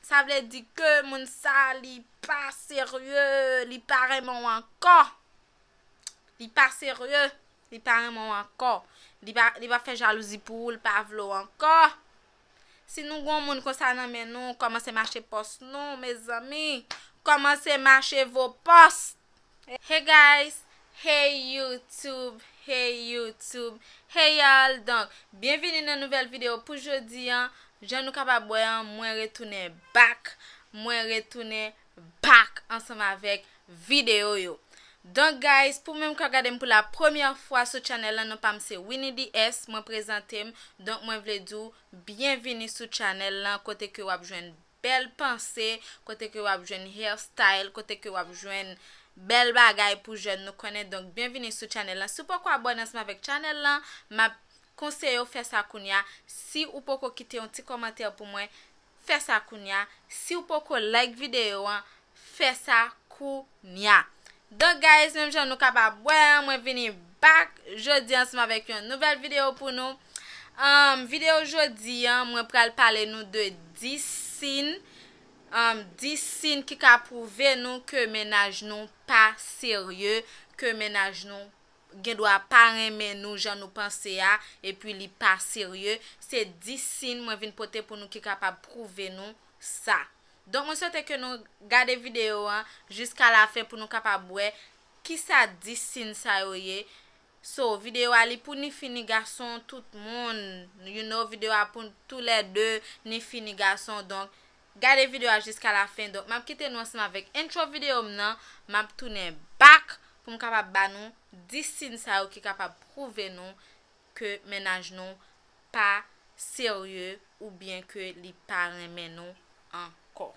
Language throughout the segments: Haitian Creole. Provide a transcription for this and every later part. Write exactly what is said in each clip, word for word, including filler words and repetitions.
Sa vle di ke moun sa li pa serye, li pa renmen w ankò. Li pa serye, li pa renmen w ankò. Li pa, li pa fè jalouzi pou ou, li pa vle w ankò. Si nou gon moun konsa nan men nou, kòmanse mache pòs nou, mezanmi. Kòmanse mache vo pòs. Hey guys, hey YouTube, hey YouTube, hey y'all. Donk, byenvini nan nouvèl videyo pou jodi an. Jan nou kapab wè an, mwen retounen back. Mwen retounen back ansanm avèk videyo yo. Donk guys, pou menm k ap gade m pou la premyè fwa sou channel lan, non pa m se Winnie D S, mwen prezante m. Donk mwen vle di w byenvini sou channel lan, kote ke w ap jwenn bèl panse, kote ke w ap jwenn hairstyle, kote ke w ap jwenn bèl bagay pou jèn nou konnen. Donk byenvini sou channel lan. Si w poko abòne ansanm avèk channel lan, m ap konseye w fè sa kounya. Si ou poko kite yon ti kòmantè pou mwen, fè sa kounya. Si w poko like videyo an, fè sa kounya. Donk guys, menm jan nou kapab wè an, mwen vini back jodi ansanm avèk yon nouvèl videyo pou nou. Um, videyo jodi an, mwen pral pale nou de dis siy, um, dis siy ki ka pwouve nou ke mennaj nou pa serye, ke mennaj nou gen dwa pa renmen nou jan nou panse a, epi li pa serye. Se dis siy mwen vin pote pou nou ki kapab pwouve nou sa. Donk, mwen swete ke nou gade videyo an jiska lafen pou nou kapab wè kisa dis siy sa yo ye. So, videyo a li pou ni fi ni gason, tout moun. You know, videyo a pou toulède, ni fi ni gason. Donk, gade videyo a jiska lafen. Donk, m ap kite nou ansanm avèk intro videyo m nan. M ap tounen back pou m kapab ba nou dis siy sa yo ki kapab pwouve nou ke mennaj nou pa serye oubyen ke li pa renmen nou ankò.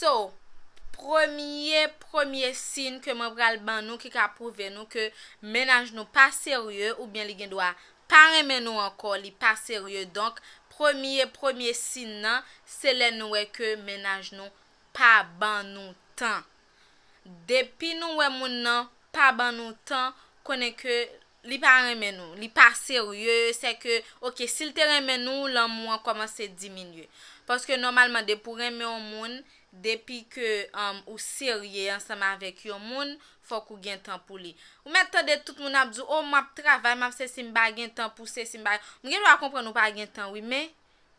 So, premye, premye siy ke mwen pral ban nou ki ka pwouve nou ke mennaj nou pa serye oubyen li gen dwa pa renmen nou ankò, li pa serye. Donk, premye, premye siy nan, se lè nou wè ke mennaj nou pa ban nou tan. Depi nou wè moun nan pa ban nou tan, konnen ke li pa renmen nou, li pa serye, se ke, oke, si l te renmen nou, lanmou an kòmanse diminye. Paske nòmalman, depi w renmen yon moun, depi ke, um, ou serye ansanm avèk yon moun, fòk ou gen tan pou li. Ou mèt tande tout moun ap di w, o, m ap travay, m ap sesi, m pa gen tan pou sesi, m pa, m gen dwa konprann ou pa gen tan, wi, men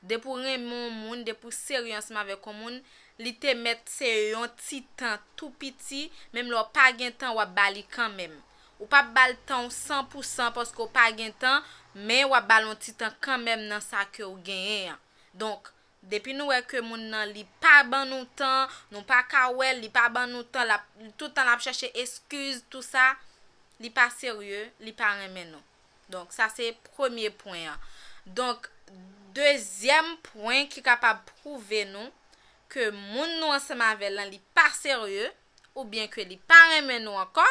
depi w renmen yon moun, depi w serye ansanm avèk yon moun, li te mèt se yon ti tan tou piti, menm lè w pa gen tan, w ap ba li kanmenm. Ou p ap ba l tan w san pou san paske w pa gen tan, men w ap ba l yon ti tan kanmenm nan sa ke w genyen an. Donk, depi nou wè ke moun nan li pa ban nou tan, nou pa ka wè l, li pa ban nou tan, l ap, tout tan l ap chèche eskiz, tou sa, li pa serye, li pa renmen nou. Donk, sa se premye pwen an. Donk, dezyèm pwen ki kapab pwouve nou ke moun nou ansanm avè l lan, li pa serye, oubyen ke li pa renmen nou ankò,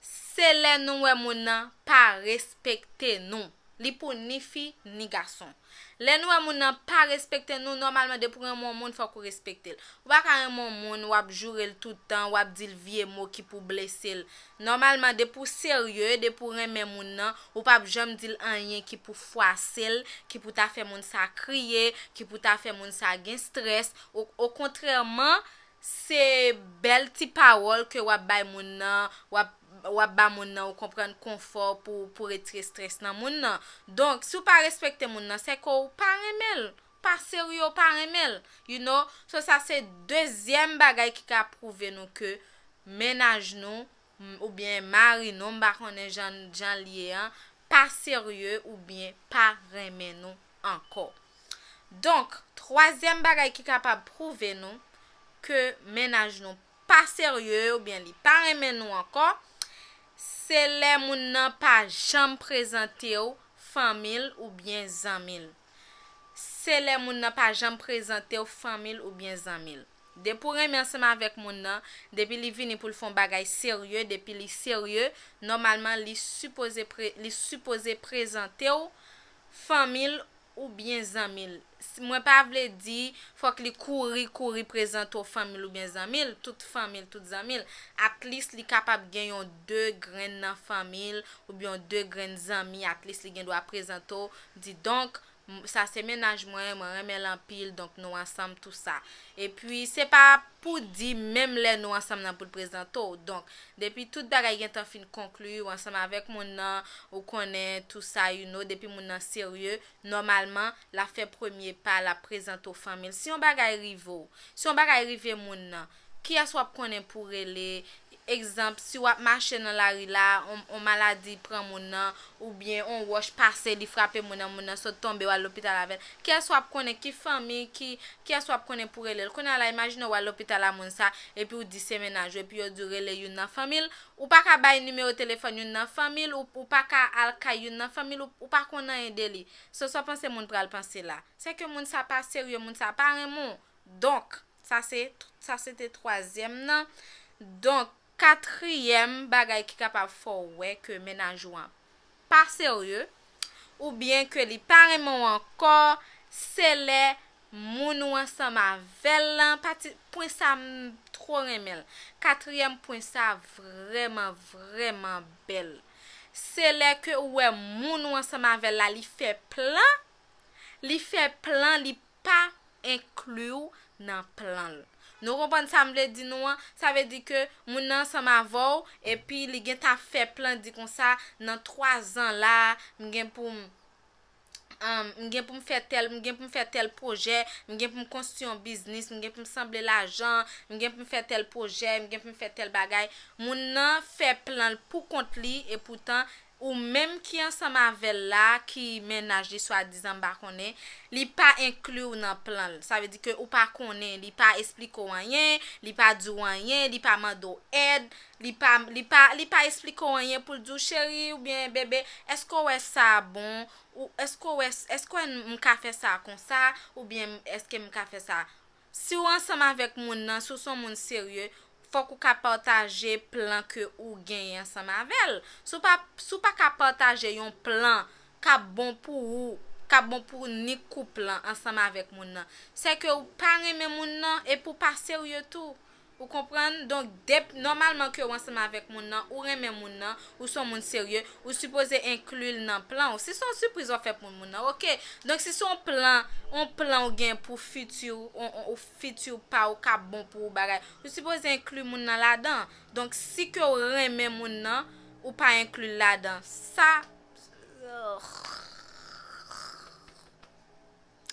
se lè nou wè moun nan pa respekte nou. Li pou ni fi, ni gason. Lè nou wè moun nan pa respekte nou, nòmalman, depi w renmen yon moun, fòk ou respekte l. Ou pa ka renmen yon moun, w ap joure l tout tan, w ap di l vye mo ki pou blese l. Nòmalman, depi w serye, depi w renmen moun nan, ou p ap janm di l anyen ki pou fwase l, ki pou ta fè moun sa kriye, ki pou ta fè moun sa gen estrès. O, okontrèman, se bèl ti pawòl ke w ap bay moun nan, w ap, w ap ba moun nan, ou konprann, konfò pou, pou retire estrès nan moun nan. Donk, si w pa respekte moun nan, se ke w pa renmen l, pa serye, w pa renmen l, you know. So, sa se dezyèm bagay ki ka pwouve nou ke mennaj nou, m, oubyen mari nou, m pa konnen jan, jan l ye an, pa serye oubyen pa renmen nou ankò. Donk, twazyèm bagay ki kapab pwouve nou ke mennaj nou pa serye oubyen li pa renmen nou ankò, se lè moun nan pa janm prezante w fanmi l oubyen zanmi l. Se lè moun nan pa janm prezante w fanmi l oubyen zanmi l. Depi w renmen ansanm avèk moun nan, depi li vini pou l fè yon bagay serye, depi li serye, nòmalman li sipoze pre, li sipoze prezante w fanmi l oubyen zanmi l. Mwen pa vle di fòk li kouri kouri prezante w fanmi l oubyen zanmi l, tout fanmi l, tout zanmi l. At least li kapab gen yon de grenn nan fanmi l oubyen yon de grenn zanmi, at least li gen dwa prezante w, di donk, sa se mennaj mwen, mwen renmen l anpil, donk nou ansanm, tou sa. Epi se pa pou di menm lè nou ansanm nan pou l prezante w. Donk depi tout bagay gentan fin konkli, ou ansanm avèk moun nan, ou konnen tou sa, you know, depi moun nan serye, nòmalman l ap fè premye pa, l ap prezante w fanmi l. Si yon bagay rive w, si yon bagay rive moun nan, kiyès w ap konnen pou rele? Egzanp, si w ap mache nan lari la, on, on maladi pran moun nan, oubyen on wòch pase, li frape moun nan, moun nan sot tonbe, w al lopital avè l. Kiyès w ap konnen, ki fanmi, ki, kiyès w ap konnen pou rele l? Kounye a la, imajine w al lopital a moun sa, epi w di se mennaj ou, epi yo di w rele youn nan fanmi l, ou pa ka bay nimewo telefòn youn nan fanmi l, ou, ou pa ka al kay youn nan fanmi l, ou, ou pa konn anyen de li. So, sa w panse moun pral panse la? Se ke moun sa pa serye, moun sa pa renmen w. Donk, sa se, sa se te twazyèm nan. Donk, katriyèm bagay ki kapab fè w wè ke mennaj ou an pa serye, oubyen ke li pa renmen w ankò, se lè moun ou ansanm avè l lan, pati, pwen sa m two renmen l. Katriyèm pwen sa vrèman, vrèman bèl. Se lè ke ou wè moun ou ansanm avè l la, li fè plan, li fè plan, li pa enkli w nan plan l. Nou konprann sa m vle di nou an? Sa vle di ke moun nan ansanm avè w, epi li gentan fè plan, di konsa, nan twa zan la, m gen pou m, um, m gen pou m fè tèl, m gen pou m fè tèl pwojè, m gen pou m konstwi yon biznis, m gen pou m sanble lajan, m gen pou m fè tèl pwojè, m gen pou m fè tèl bagay. Moun nan fè plan l pou kont li, epoutan, ou menm ki ansanm avè l la, ki mennaj li swadizan, m pa konnen, li pa enkli w nan plan l. Sa vle di ke ou pa konnen, li pa esplike w anyen, li pa di w anyen, li pa mande w èd, li pa, li pa, li pa esplike w anyen pou l di w, cheri oubyen bebe, èske w wè sa bon? Ou èske w wè, èske w wè m ka fè sa konsa? Oubyen èske m ka fè sa? Si w ansanm avèk moun nan, si w se yon moun serye, fòk ou ka pataje plan ke ou genyen ansanm avè l. Si w pa, si w pa ka pataje yon plan k ap bon pou ou, k ap bon pou ni koup lan ansanm avèk moun nan, se ke ou pa renmen moun nan epi ou pa serye tou. Ou konprann? Donk, dep, nòmalman ke w ansanm avèk moun nan, ou renmen moun nan, ou se yon moun serye, ou sipoze enkli l nan plan w. Si se yon sipriz w ap fè pou moun nan, oke. Donk, si se yon plan, yon plan w gen pou fiti w, yon, yon, yon fiti pa w k ap bon pou ou bagay, ou sipoze enkli moun nan ladan. Donk, si ke w renmen moun nan, ou pa enkli l ladan. Sa,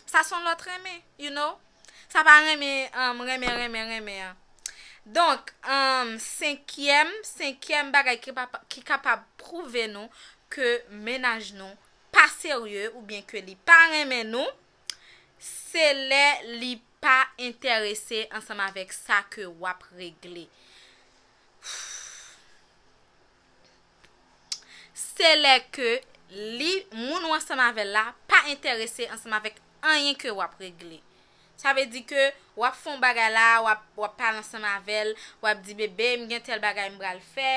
sa se yon lòt renmen, you know? Sa pa renmen, um, renmen, renmen, renmen an. Donk, um, senkyèm, senkyèm bagay ki pa, ki kapab pwouve nou ke mennaj nou pa serye oubyen ke li pa renmen nou, se lè li pa enterese ansanm avèk sa ke w ap regle. Se lè ke li, moun ou ansanm avè l la, pa enterese ansanm avèk anyen ke w ap regle. Sa vle di ke w ap fè yon bagay la, w ap, w ap pale ansanm avè l, w ap di, bebe, m gen tèl bagay m pral fè,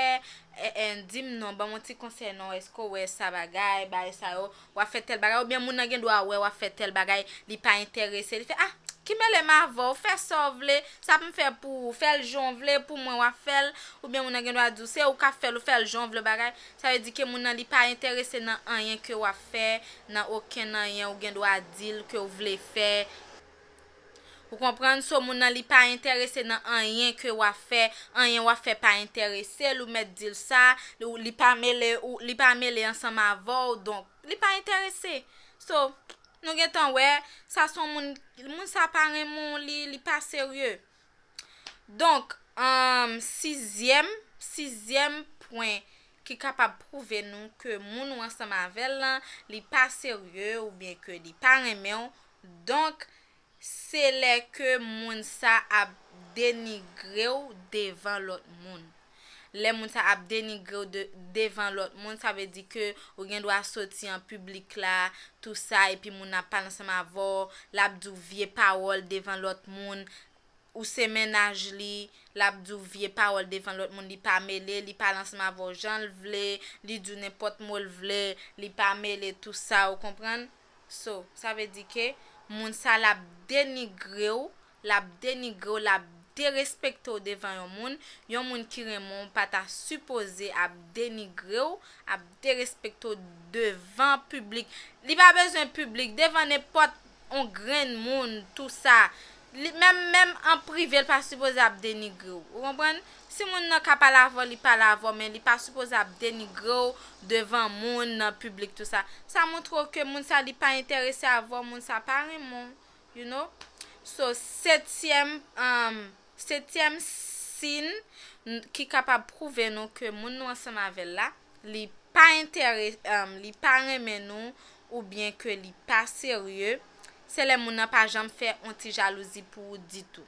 e, e, di m non, ban m yon ti konsèy non, èske w wè sa bagay, bagay sa yo, w ap fè tèl bagay, oubyen moun nan gen dwa wè w ap fè tèl bagay, li pa enterese, li fè, ah, ki mele m avè w, fè sa w vle, sa pou m fè pou ou, fè l jan w vle, pou mwen w ap fè l, oubyen moun nan gen dwa di w, se ou k ap fè l, ou fè l jan w vle bagay, sa vle di ke moun nan li pa enterese nan anyen ke w ap fè, nan okenn anyen ou gen dwa di l ke w vle fè. Ou konprann? So, moun nan li pa enterese nan anyen ke w ap fè, anyen w ap fè pa enterese l, ou mèt di l sa, li, li pa mele, ou, li pa mele ansanm avè w, donk, li pa enterese. So, nou gentan wè, sa se yon moun, moun sa pa renmen w, li, li pa serye. Donk, um, sizyèm, sizyèm pwen ki kapab pwouve nou ke moun ou ansanm avè l lan, li pa serye oubyen ke li pa renmen w. Donk, se lè ke moun sa ap denigre w devan lòt moun. Lè moun sa ap denigre w de, devan lòt moun, sa vle di ke ou gen dwa soti an piblik la, tou sa, epi moun nan ap pale ansanm avè w, l ap di w vye pawòl devan lòt moun. ou se mennaj li, l ap di w vye pawòl devan lòt moun, li pa mele, li pale ansanm avè w jan l vle, li di w nenpòt mo l vle, li pa mele tou sa, ou konprann? So, sa vle di ke moun sa l ap denigre w, l ap denigre w, l ap derespekte w devan yon moun. Yon moun ki renmen w pa ta sipoze ap denigre w, ap derespekte w devan piblik. Li pa bezwen piblik, devan nenpòt on grenn moun, tou sa. Li, menm, menm an prive, l pa sipoze ap denigre w. Ou konprann? Si moun nan ka pale avè w, li pale avè w, men li pa sipoze ap denigre w devan moun nan piblik, tou sa. Sa montre w ke moun sa, li pa enterese avè w, moun sa pa renmen w, you know? So, setyèm, um, setyèm sin n- ki kapab pwouve nou ke moun nou ansanm avè l la, li pa enterese, um, li pa renmen nou, oubyen ke li pa serye, se lè moun nan pa janm fè on ti jalouzi pou ou ditou.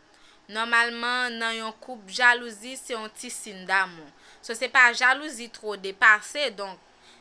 Nòmalman, nan yon koup, jalouzi se yon ti sin damou. So, se pa jalouzi twò depase, donk,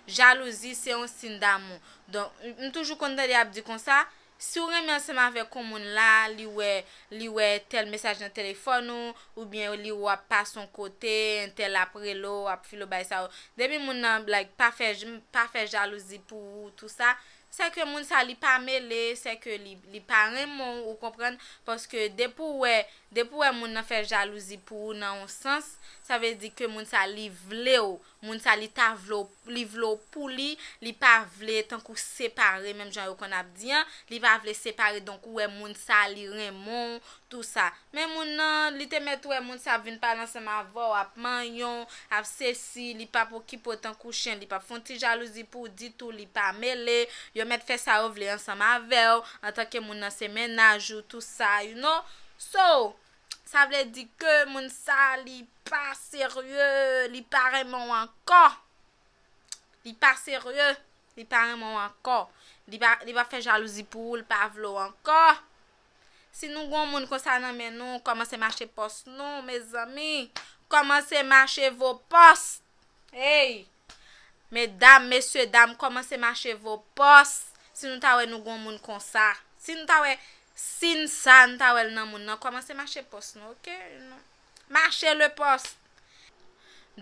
jalouzi se yon sin damou. Donk, m m toujou konn tande y ap di konsa, si w renmen ansanm avèk yon moun la, li wè, li wè tèl mesaj nan telefòn ou, oubyen li wè w ap pase yon kote, entèl ap rele w, ap file w bay sa yo. Depi moun nan, like, pa fè, j- pa fè jalouzi pou ou, tou sa, se ke moun sa li pa mele, se ke li, li pa renmen w, ou konprann? Paske depi w wè, depi w wè moun nan fè jalouzi pou ou nan yon sans, sa vle di ke moun sa li vle w, moun sa li ta vle w, li vle w pou li, li pa vle tankou separe, menm jan yo konn ap di an, li pa vle separe, donk ou wè moun sa li renmen w, tou sa. Men moun nan, li te mèt wè moun sa ap vin pale ansanm avè w, ap manyen w, ap sesi, li p ap okipe w tankou chen, li p ap fè yon ti jalouzi pou w ditou, li pa mele, yo mèt fè sa yo vle ansanm avè w, antanke moun nan se mennaj ou, tou sa, you know. So, sa vle di ke moun sa, li pa serye, li pa renmen w ankò. Li pa serye, li pa renmen w ankò. Li pa, li pa fè jalouzi pou ou, li pa vle w ankò. Si nou gon moun konsa nan men nou, kòmanse mache pòs nou, mezanmi. Kòmanse mache vo pòs. Hey! Medam, mesye dam, kòmanse mache vo pòs. Si nou ta wè nou gon moun konsa. Si nou ta wè sin sa, nou ta wè l nan moun nan, kòmanse mache pòs nou, oke? Mache le pòs.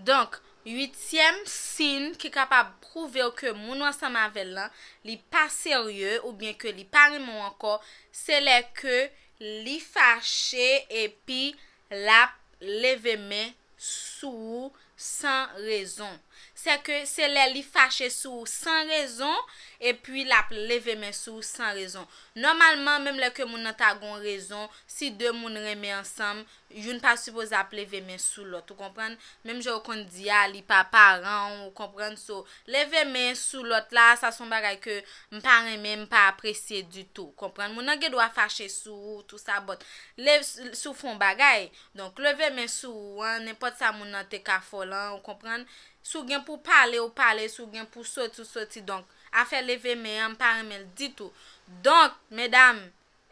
Donk, uityèm sin ki kapab pwouve w ke moun w ansanm avè l lan, li pa serye oubyen ke li pa renmen w ankò, se lè ke li fache epi l ap leve men sou ou san rezon. Se ke se lè li fache sou ou san rezon, epi l ap leve men sou ou san rezon. Nòmalman, menm lè ke moun nan ta gon rezon, si de moun renmen ansanm, youn pa sipoze ap leve men sou lòt, ou konprann? Menm jan yo konn di a, li pa paran w, ou konprann? So, leve men sou lòt la, sa se yon bagay ke m pa renmen, m pa apresye ditou, konprann? Moun nan gen dwa fache sou ou, tou sa, but le, si w fè yon bagay, donk, leve men sou ou an, nenpòt sa moun nan te ka fè w lan, ou konprann? Si w gen pou pale, ou pale, si w gen pou soti, ou soti. Donk, afè leve men an, m pa renmen l ditou. Donk, medam,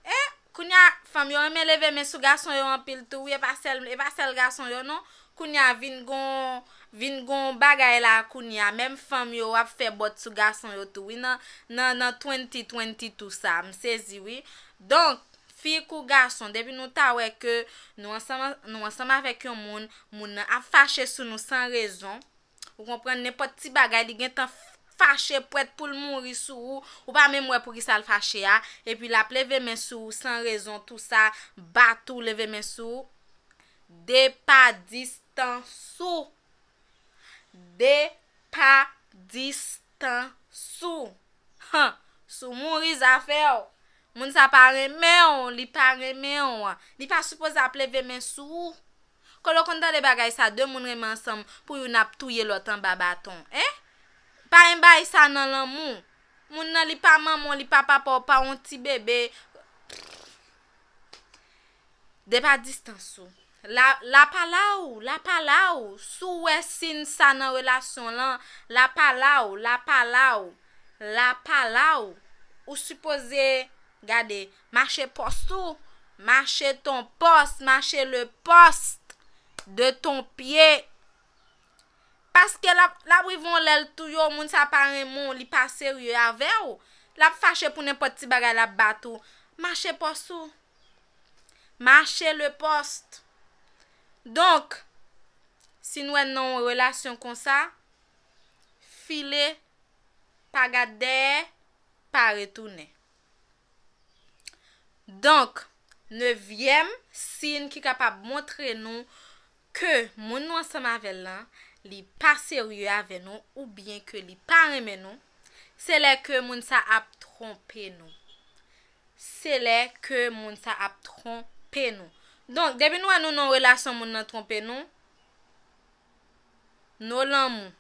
e, kounye a, fanm yo renmen leve men sou gason yo anpil tou, wi, e pa sèl, e pa sèl gason yo, non. Kounye a, vin gon, vin gon bagay la, kounye a, menm fanm yo ap fè bòt sou gason yo tou, wi, nan, nan, nan twenty twenty-two sa, m sezi, wi. Donk, fi kou gason, depi nou ta wè ke nou ansanm, nou ansanm avèk yon moun, moun nan ap fache sou nou san rezon, ou konprann, nenpòt ti bagay, li gentan f- fache, prèt pou l mouri sou ou, ou pa menm wè poukisa l fache a, epi l ap leve men sou ou san rezon, tou sa, bat ou, leve men sou ou. De pa distans ou. De pa distans ou. Han, si w mouri zafè w. Moun sa pa renmen w, li pa renmen w. Li pa sipoze ap leve men sou ou. Kote w konn tande bagay sa, de moun renmen ansanm pou youn ap touye lòt anba baton, en? Pa gen bagay sa nan lanmou. Moun nan li pa manman w, li pa papa w, pa yon ti bebe. De pa distans ou. La, la pa la ou, la pa la ou. Si w wè sin sa nan relasyon lan, la pa la ou, la pa la ou, la pa la ou. Ou sipoze, gade, mache pòs ou, mache ton pòs, mache le pòs de ton pye. Paske l ap, l ap rive yon lè l touye w, moun sa pa renmen w, li pa serye avè w. L ap fache pou nenpòt ti bagay, l ap bat ou. Mache pòs ou. Mache le poste. Donk, si n wè n nan yon relasyon konsa, file, pa gad dèyè, pa retounen. Donk, nevyèm siy ki kapab montre nou ke moun nou ansanm avè l lan, li pa serye avè nou oubyen ke li pa renmen nou, se lè ke moun sa ap twonpe nou. Se lè ke moun sa ap twonpe nou. Donk, depi nou wè nou nan relasyon moun nan twonpe nou, no lanmou.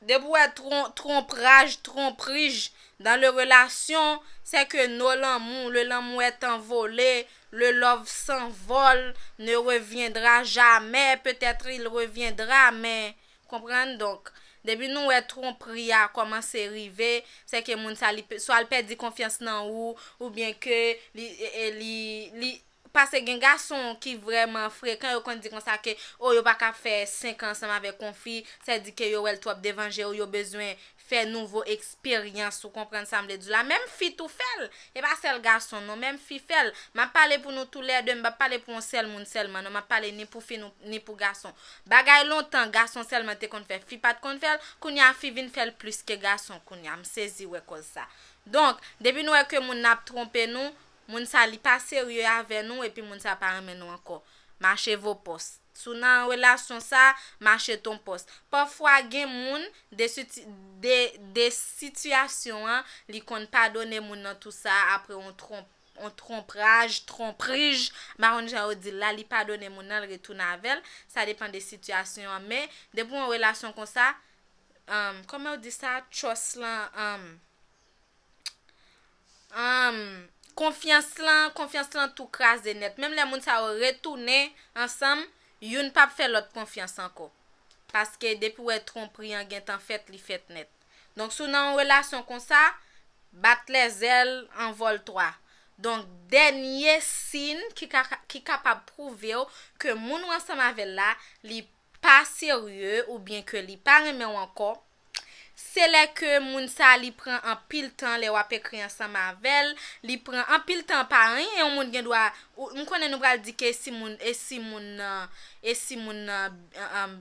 Depi w wè tron, trompraj, tromprij dans le relation, c'est que no lanmou, le lanmou est envolé, le love s'envole, ne reviendra jamais, peut-être il reviendra, mais, konprann? Donk, depi nou wè twonpri a kòmanse rive, se ke moun sa li pe- swa l pèdi konfyans nan ou, oubyen ke li, e, e, li, li, paske gen gason ki vrèman frekan, yo konn di konsa ke, o, yo pa ka fè senk an ansanm avèk yon fi, sa di ke yo wè l twòp devan je yo, yo bezwen fè nouvo eksperyans, ou konprann sa m vle di la. Menm fi tou fè l, e pa sèl gason non, menm fi fè l. M ap pale pou nou toulède, m p ap pale pou yon sèl moun sèlman non, m ap pale ni pou fi nou, ni pou gason. Bagay lontan, gason sèlman te konn fè, fi pa t konn fè l, kounye a fi vin fè l plis ke gason, kounye a m sezi wè kòz sa. Donk, depi nou wè ke moun nan ap twonpe nou, moun sa li pa serye avè nou, epi moun sa pa renmen nou ankò. Mache vo pòs. Si w nan relasyon sa, mache ton pòs. Pafwa gen moun, de, siti- de, de sitiyasyon an, li konn padone moun nan tou sa apre yon twonp, yon twonpraj, twonprij, m pa konn jan yo di l la, li padone moun nan, l retounen avè l. Sa depann de sitiyasyon an, men depi yon relasyon konsa, um, kòman yo di sa, trust lan, um, um, konfyans lan, konfyans lan tou kraze nèt. Menm lè moun sa yo retounen ansanm, youn p ap fè lòt konfyans ankò. Paske depi w wè twonpri an gentan fèt, li fèt nèt. Donk, si w nan yon relasyon konsa, bat lèzèl, anvòl twa. Donk, dènye siy ki ka, ki kapab pwouve w ke moun ou ansanm avè l la, li pa serye oubyen ke li pa renmen w ankò, se lè ke moun sa li pran anpil tan lè w ap ekri ansanm avè l, li pran anpil tan pa anyen, yon moun gen dwa, ou- m konnen nou pral di ke si moun, e si moun nan, e si moun nan, an, an,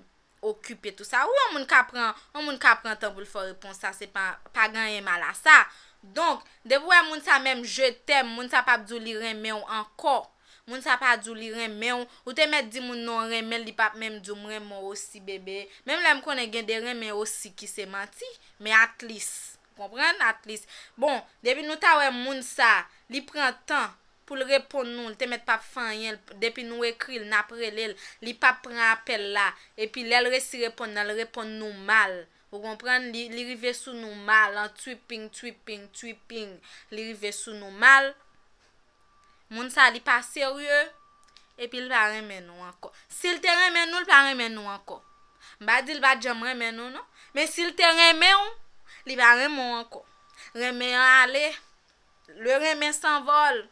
okipe tou sa. Wi, yon moun ka pran, yon moun ka pran tan pou l fè w repons sa, se pa, pa gen anyen mal a sa. Donk, depi w wè moun sa menm je t'aime, moun sa p ap di w li renmen w ankò. Moun sa pa di w li renmen w. Ou te mèt di moun nan w renmen l, li p ap menm di w m renmen w osi, bebe. Menm lè m konnen gen de renmen osi ki se manti, men at least. Konprann? At least. Bon, depi nou ta wè moun sa, li pran tan pou l reponn nou, li te mèt p ap fè anyen, depi nou ekri l, n ap rele l, li p ap pran apèl la, epi lè l resi reponn nan, l reponn nou mal. Ou konprann? Li, li rive sou nou mal, an twiping, twiping, twiping. Li rive sou nou mal. Moun sa, li pa serye, epi l pa renmen nou ankò. Si l te renmen nou, l pa renmen nou ankò. M pa di l pa t janm renmen nou, non. Men si l te renmen w, li pa renmen w ankò. Renmen an ale. Le renmen s'envole.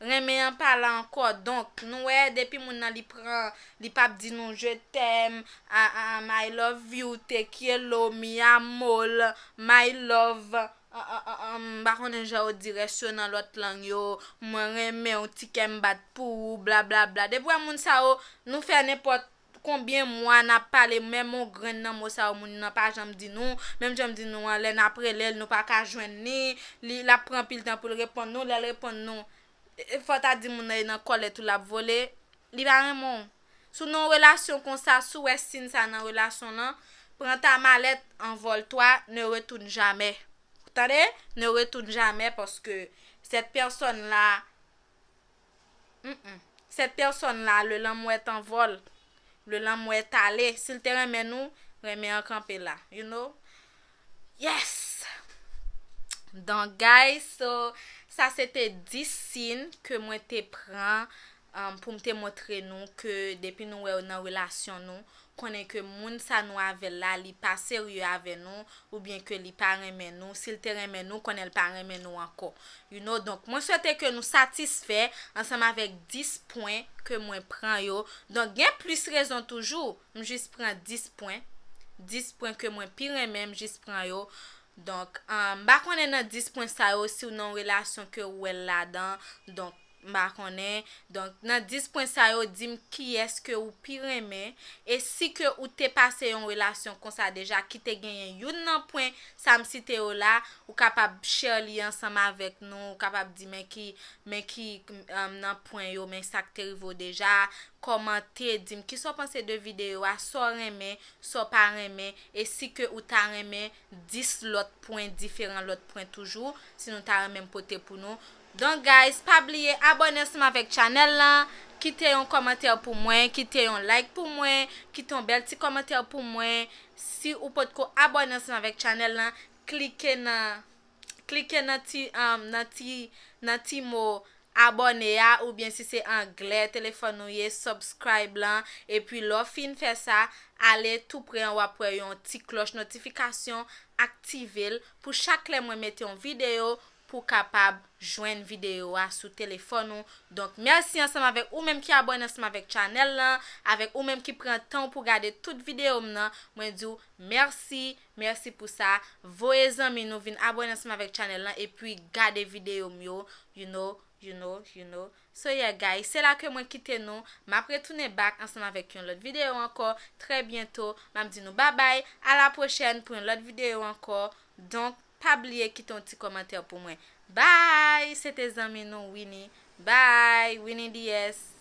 Renmen an pa la ankò. Donk, nou wè, depi moun nan li pran, li p ap di nou je t'aime, a, a, a, I love you, te quiero, mi amor, my love, a, a, a, a, m pa konnen jan yo di rès yo nan lòt lang yo, mwen renmen w, ti kè m bat pou ou, blablabla. Depi w wè moun sa yo, nou fè nenpòt konbyen mwa n ap pale, menm yon grenn nan mo sa yo moun nan pa janm di nou, menm jan m di nou an, lè n ap rele l, nou pa ka jwenn li, li, l ap pran anpil tan pou l reponn nou, lè l reponn nou, e, e, fò w ta di moun nan e nan kòlèt ou l ap vole, li pa renmen w. Si w nan yon relasyon konsa, si w wè siy sa nan relasyon lan, pran ta malèt, anvòl twa, ne retourne jamais. Tande? Ne retourne jamais, paske cette personne là, mm, mm. Cette personne là, le lanmou est en vol. Le lanmou est allé. Si l te renmen nou, renmen an kanpe la. You know? Yes! Donk, guys, so, sa se te dis siy ke mwen te pran, um, pou m te montre nou ke depi nou wè w nan relasyon nou, konnen ke moun sa nou avè l la, li pa serye avè nou, oubyen ke li pa renmen nou. Si l te renmen nou, konnen l pa renmen nou ankò. You know, donk, mwen swete ke nou satisfè ansanm avèk dis pwen ke mwen pran yo. Donk, gen plis rezon toujou. M jis pran dis pwen. Dis pwen ke mwen pi renmen, m jis pran yo. Donk, um, m pa konnen nan dis pwen sa yo, si w nan yon relasyon ke w wè l ladan. Donk, M pa konnen. Donk, nan dis pwen sa yo, di m kiyès ke ou pi renmen. E si ke ou te pase yon relasyon konsa deja, ki te genyen youn nan pwen sa m site yo la, ou kapab share li ansanm avèk nou, ou kapab di men ki, men ki, um, nan pwen yo, men sa k te rive w deja. Kòmante, di m kisa w panse de videyo a, sa w renmen, sa w pa renmen, e si ke ou ta renmen dis lòt pwen, diferan lòt pwen toujou, si nou ta renmen m pote pou nou. Donk, guys, pa bliye abòne ansanm avèk channel lan, kite yon kòmantè pou mwen, kite yon like pou mwen, kite yon bèl ti kòmantè pou mwen. Si ou potko abòne ansanm avèk channel lan, klike nan, klike nan ti, um, nan ti, nan ti mo abòne a, oubyen si se anglè telefòn ou ye, subscribe lan, epi lè w fin fè sa, ale tou pre an, w ap wè yon ti klòch notifikasyon, aktive l pou chak lè mwen mete yon videyo, pou w kapab jwenn videyo a sou telefòn ou. Donk, mèsi ansanm avèk ou menm ki abòne ansanm avèk channel lan, avèk ou menm ki pran tan w pou gade tout videyo m nan. Mwen di w mèsi, mèsi pou sa. Voye zanmi nou vin abòne ansanm avèk channel lan, epi gade videyo m yo, you know, you know, you know. So yeah, guys, se la ke mwen kite nou. M ap retounen back ansanm avèk yon lòt videyo ankò, trè byento. M ap di nou babay, a la pwochèn pou yon lòt videyo ankò. Donk, pa bliye kite yon ti kòmantè pou mwen. Bye! Se te zanmi nou, Winnie. Bye! Winnie D S.